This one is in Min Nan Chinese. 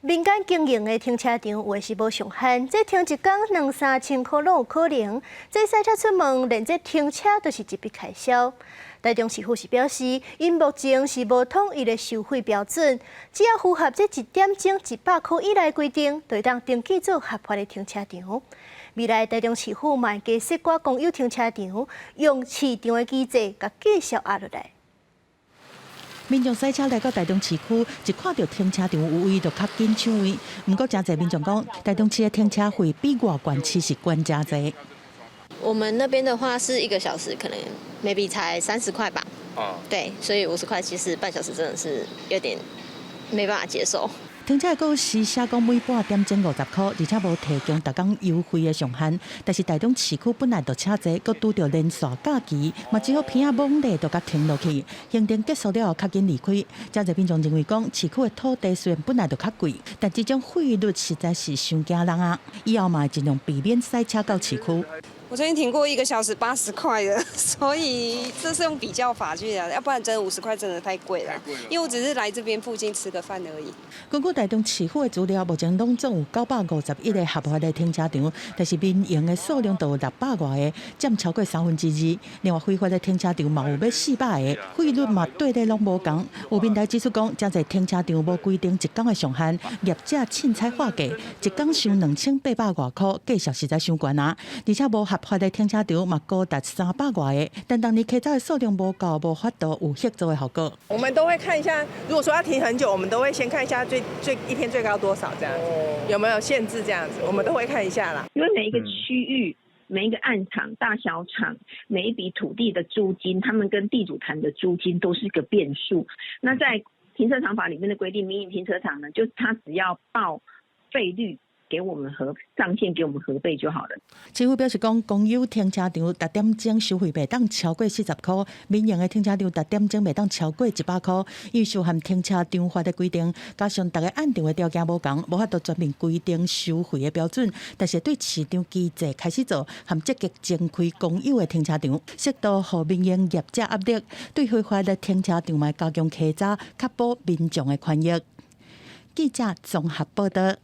民間經營的停車場有的是無上限，這停一工兩三千箍攏有可能。這駛車出門，連這停車都是一筆開銷。台中市府是表示，𪜶目前是無統一的收費標準，只要符合這一點鐘100箍以內規定，就會當登記做合法的停車場。未來台中市府嘛會加設掛公有停車場，用市場的機制共繼續壓落來。民眾駛車來到台中市區，一看著停車場有位，就較緊搶位。毋過，誠濟民眾講，台中市的停車費比外縣市是懸誠濟。我們那邊的話是一個小時，可能 maybe 才30塊吧。哦，對，所以50塊其實半小時真的是有點沒辦法接受。停車的告示寫講每半點鐘50箍，而且無提供逐工優惠的上限。但是台中市區本來就車濟，閣拄著連續假期，嘛只好鼻仔罔咧就共停落去。行程結束了後，較緊離開。誠濟民眾認為講，市區的土地雖然本來就較貴，但這種費率實在是傷驚人啊！以後嘛會盡量避免駛車到市區。我曾經停過一個小時80塊的，所以這是用比較法去的，要不然真的50塊真的太貴了。因為我只是來這邊附近吃個飯而已。根據台中市府的資料，目前攏總有951個合法的停車場，但是民營的數量就有600外個，佔超過三分之二。另外，非法的停車場嘛有欲400個，費率嘛綴咧攏無仝。有民代指出講，誠濟停車場無規定一工的上限，業者凊彩劃價，一工收2800外箍，價數實在傷懸啊！而且無合法的停車場嘛高達300外個，但當年開走的數量無夠，無法度有協助的效果。我們都會看一下，如果說要停很久，我們都會先看一下最最一天最高多少這樣子，有沒有限制這樣子，我們都會看一下啦。因為每一個區域、每一個案場、大小場、每一筆土地的租金，他們跟地主談的租金都是個變數。那在停車場法裡面的規定，民營停車場呢，就他只要報費率，給我們核上限，給我們核備就好了。市府表示講，公有停車場逐點鐘收費袂當超過40箍，民營的停車場逐點鐘袂當超過100箍。因為受限停車場法的規定，加上逐个案場的條件無仝，無法度全面規定收費的標準。但是對市場機制開始做，含積極增開公有的停車場，適度予民營業者壓力，對非法的停車場嘛加強稽查，確保民眾的權益。記者綜合報道。